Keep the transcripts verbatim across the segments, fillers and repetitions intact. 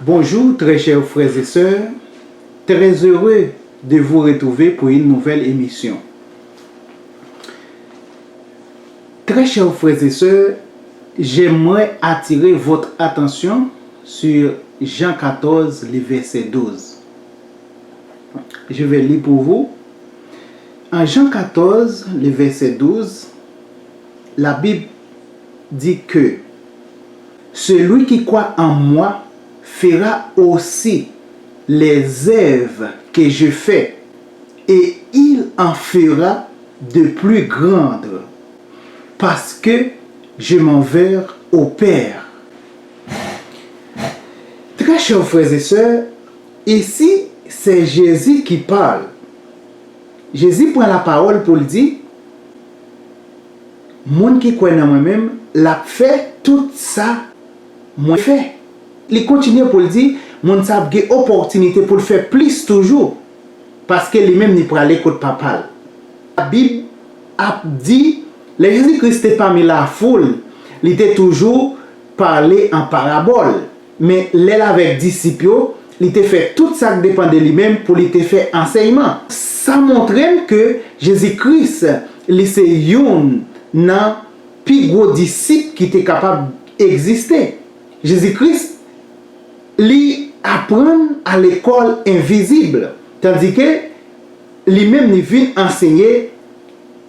Bonjour, très chers frères et sœurs. Très heureux de vous retrouver pour une nouvelle émission. Très chers frères et sœurs, j'aimerais attirer votre attention sur Jean quatorze, le verset douze. Je vais lire pour vous. En Jean quatorze, le verset douze, la Bible dit que celui qui croit en moi fera aussi les œuvres que je fais, et il en fera de plus grandes, parce que je m'en vais au Père. Très chers frères et sœurs, ici, c'est Jésus qui parle. Jezi pran lapawòl pou l di, moun ki kwè nan mwen menm, l ap fè tout sa mwen fè. Li kontinye pou l di, moun sa ap gen opòtinite pou l fè plis toujou, paske li menm li prale kot Papa l. Labib ap di, lè Jezi Kris te pami lafoul, li te toujou pale an parabòl. Men lè l avèk disip yo, li te fè tout sa k depann de li menm pou li te fè ansèyman. Sa montre n ke Jezi Kris, li se youn nan pi gwo disip ki te kapab egziste. Jezi Kris, li aprann a lekòl envizib, tandike li menm li vin ansenye,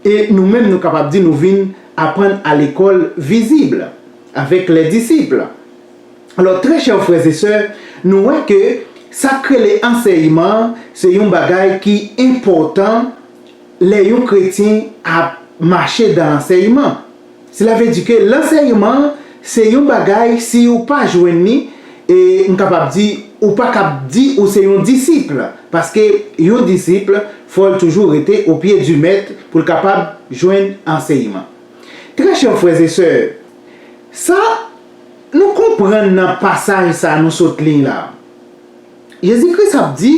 e nou menm nou kapab di nou vin aprann a lekòl vizib avèk les disciples. Alò, très chers frères et sœurs, nou wè ke sa k rele ansèyman, se yon bagay ki enpòtan lè yon kretyen ap mache dan ansèyman. Cela veut dire que lansèyman se yon bagay, si ou pa jwenn li, e m kapab di, ou pa kab di ou se yon disip, paske yon disip, fò l toujou rete au pied du maître pou l kapab jwenn ansèyman. Très chers frères et sœurs, sa nou konprann nan pasaj sa nou sot li la. Jezi Kris ap di,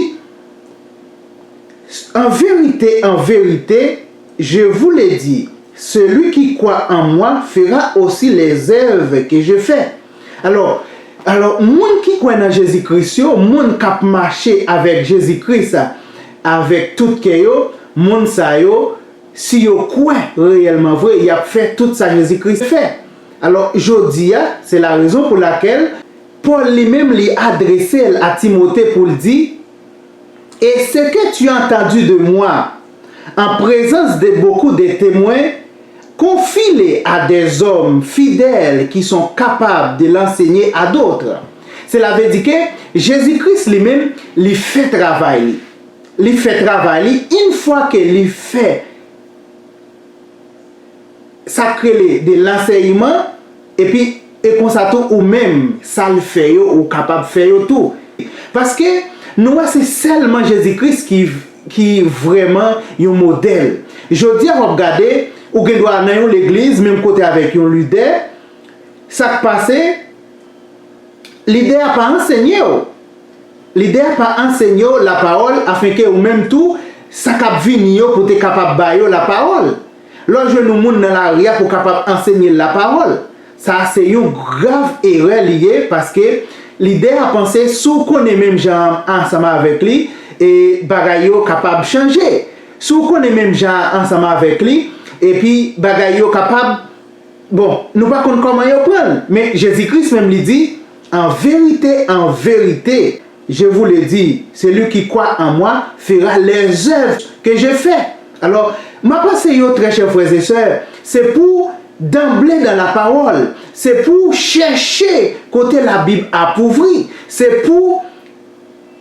en vérité, en vérité, je vous le dis, celui qui croit en moi fera aussi les œuvres que je fais. Alò, alò, moun ki kwè nan Jezi Kris yo, moun k ap mache avèk Jezi Kris, avèk tout kè yo, moun sa yo, si yo kwè reyèlman vre, y ap fè tout sa Jezi Kris fè. Alò, jodi a, se la rezon pou lakèl Pòl li menm li adrese l a Timote pou l di, et ce que tu as entendu de moi en présence de beaucoup de témoins, confie-le à des hommes fidèles qui sont capables de l'enseigner à d'autres. Cela veut dire que Jezi Kris li menm, li fè travay li. Li fè travay li, yon fwa ke li fè sa k rele de lansèyman, epi e konsa tou ou menm, sa l fè yo, ou kapab fè yo tou. Paske nou wè se sèlman Jezi Kris ki, ki vrèman yon modèl. Jodi a w ap gade, ou gen dwa nan yon legliz, menm kote avèk yon lidè, sa k pase, lidè a pa ansenye w. Lidè a pa ansenye w lapawòl, afenke ou menm tou, sa k ap vini yo pou te kapab ba yo lapawòl. Lè w jwenn yon moun nan lari a pou w kapab ansenye l lapawòl. Sa a se yon grav erè li ye, paske lidè a panse si w konnen menm jan ansanm avèk li, e bagay yo kapab chanje. Si w konnen menm jan ansanm avèk li, epi bagay yo kapab Bon, nou pa konn kòman yo pran l, men Jezi Kris menm li di, en vérité, en vérité, je vous le dis, celui qui croit en moi fera les œuvres que je fais. Alò, m ap anseye w, très chers frères et sœurs, se pou danble dan lapawòl, se pou chèche kote Labib ap ouvri, se pou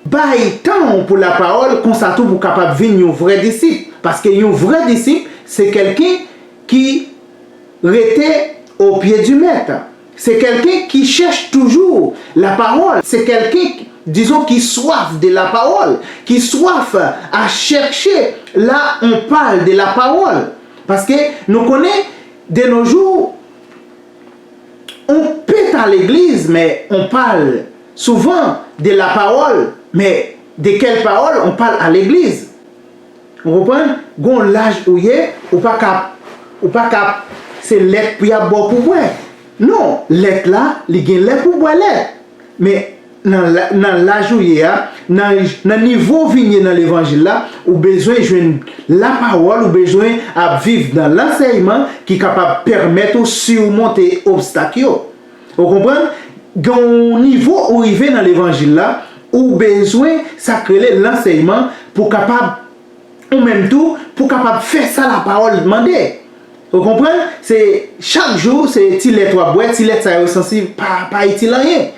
bay tan w pou lapawòl, konsa tou pou w kapab vin yon vrè disip. Paske yon vrè disip, se kèlken ki rete au pied du maître. Se kèlken ki chèche toujours la parole. Se kèlken, dizon, ki swaf de la parole, ki swaf a chèche la on pale de la parole. Paske nou konnen, de nos jours, on peut à l'église, mais on parle souvent de la parole, mais de quelle parole on parle à l'église? Ou konprann? Gon laj ou ye, ou pa ka, ou pa ka, se lèt pou y ap ba w pou bwè. Non, lèt la, li gen lè pou bwè lèt. Men, nan la- nan laj ou ye a, nan, nan nivo w vin ye nan levanjil la, ou bezwen jwenn lapawòl, ou bezwen ap viv nan lansèyman ki kapab pèmèt ou simonte obstak yo. Ou konprann? Gen yon nivo ou rive nan levanjil la, ou bezwen sa k rele lansèyman pou kapab, ou menm tou, pou kapab fè sa lapawòl mande. Ou konprann? Se chak jou, se ti lèt w ap bwè, ti lèt sa yo sansi pa, pa itil anyen.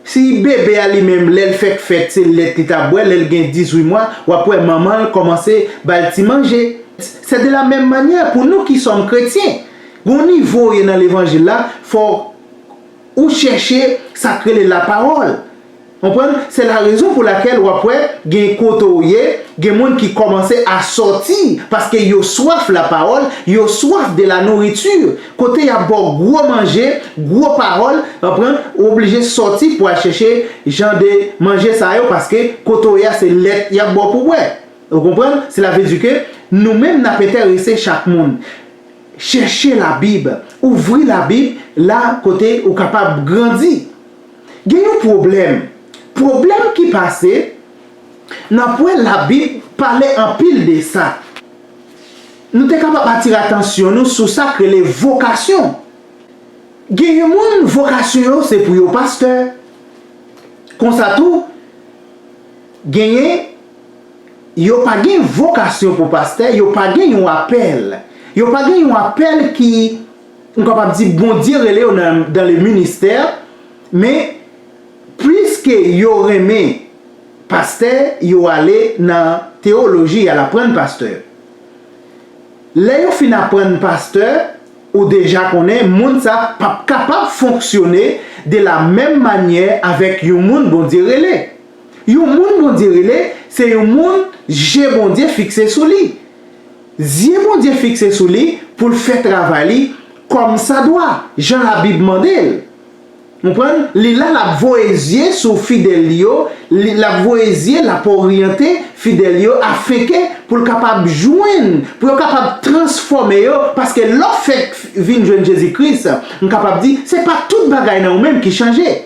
Si bebe a li menm, lè l fèk fèt, se lèt li t ap bwè, lè l gen dizuit mwa, w ap wè manman l kòmanse ba l ti manje. C'est de la même manière pour nous qui sommes chrétiens. Gon nivo w ye nan levanjil la, fò ou chèche sa k rele lapawòl. Konprann? Se la rezon pou lakèl w ap wè gen kote w ye, gen moun ki kòmanse a sòti, paske yo swaf lapawòl, yo swaf de la nourriture. Kote y ap ba w gwo manje, gwo pawòl, konprann? Ou oblije sòti pou al chèche jan de manje sa yo, paske kote w ye a, se lèt y ap ba w pou bwè. Ou konprann? Sela vle di ke nou menm n ap enterese chak moun. Chèche Labib, ouvri Labib la kote ou kapab grandi. Gen yon pwoblèm. Pwoblèm ki pase, n ap wè Labib pale anpil de sa. Nou te kapab atire atansyon nou sou sa k rele vokasyon. Gen yon moun, vokasyon yo se pou yo pastè. Konsa tou, genyen, yo pa gen vokasyon pou pastè, yo pa gen yon apèl. Yo pa gen yon apèl ki, m kapab di, Bondye rele yo nan, dans le ministère, men pliske yo renmen pastè, yo ale nan teyoloji, y al aprann pastè. Lè yo fin aprann pastè, ou deja konnen moun sa p ap kapab fonksyone de la menm manyè avèk yon moun Bondye rele. Yon moun Bondye rele, se yon moun je Bondye fikse sou li. Zye Bondye fikse sou li pou l fè travay li kòmsadwa, jan Labib mande l. Konprann? Li la, l ap voye zye sou fidèl li yo, li, l ap voye zye, l ap oryante fidèl yo, afenke pou l kapab jwenn, pou yo kapab transfòme yo, paske lè w fèk vin jwenn Jezi Kris, m kapab di, se pa tout bagay nan ou menm ki chanje.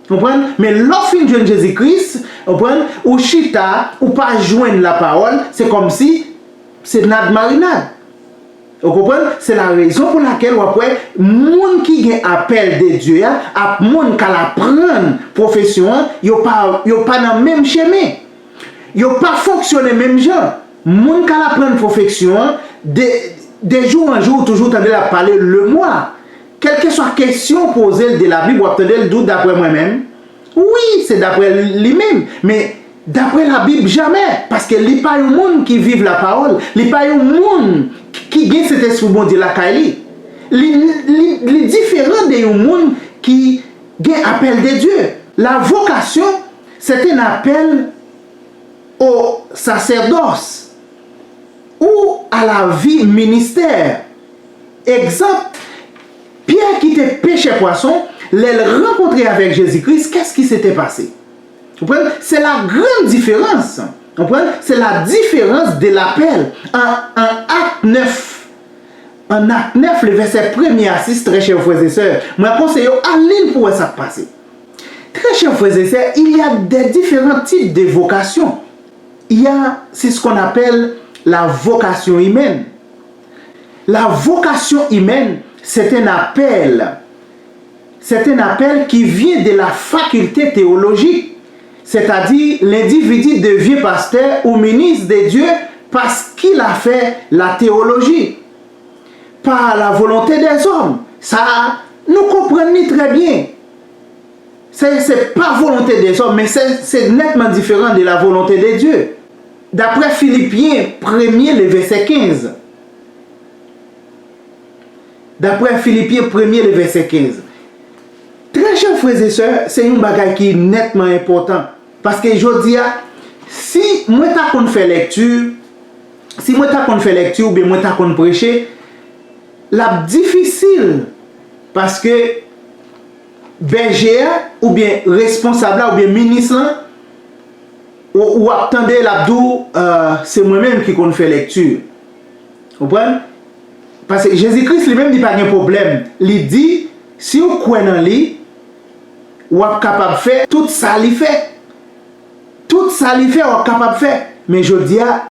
Konprann? Men lè w fin jwenn Jezi Kris, konprann? Ou chita, ou pa jwenn lapawòl, se kòmsi se nad marinad. Ou konprann? Se la rezon pou lakèl w ap wè moun ki gen apèl de Dye a ak moun k al aprann pwofesyon an, yo pa, yo pa nan menm chemen. Yo pa fonksyone menm jan. Moun k al aprann pwofesyon an, de, de jou an jou, ou toujou tande l ap pale le moi. Kèlkeswa kesyon w poze l de Labib, w ap tande l di w, daprè mwen menm. Wi, se daprè li menm. Men daprè Labib, jamè. Paske li pa yon moun ki viv lapawòl. Li pa yon moun ki gen Sentespri Bondye lakay li. Li, li, li diferan de yon moun ki gen apèl de Dye. La vocation, c'est un appel au sacerdoce ou à la vie ministère. Egzanp, Pyè ki te pechè pwason, lè l rankontre avèk Jezi Kris, qu'est-ce qui s'était passé? Konprann? C'est la grande différence. Konprann? C'est la différence de l'appel. An, an Ak nèf, an Ak nèf, le vèsè premye a sis, très chers frères et sœurs, mwen konseye w al li l pou wè sa k pase. Très chers frères et sœurs, il y a des différents types de vocations. Il y a, c'est ce qu'on appelle la vocation humaine. La vocation humaine, c'est un appel. C'est un appel qui vient de la faculté théologique. C'est-à-dire, l'individu devient pasteur ou ministre de Dieu parce qu'il a fait la théologie. Par la volonté des hommes. Sa, nou konprann li trè byen. Se, se pa volonte dèzòm, men se, se nètman diferan de la volonte de Dye. Daprè Filipyen premye, le vèsè kenz. Daprè Filipyen premye, le vèsè kenz. Très chers frères et sœurs, se yon bagay ki nètman enpòtan. Paske jodi a, si mwen ta konn fè lèkti, si mwen ta konn fè lèkti oubyen mwen ta konn preche, l ap difisil. Paske bèje a, oubyen responsab la, oubyen minis lan, ou, ou ap tande l ap di w, "Euh, se mwen menm ki konn fè lèkti." Konprann? Paske Jezi Kris li menm li pa gen pwoblèm. Li di, si w kwè nan li, w ap kapab fè tout sa li fè. Tout sa li fè, w ap kapab fè. Men jodi a,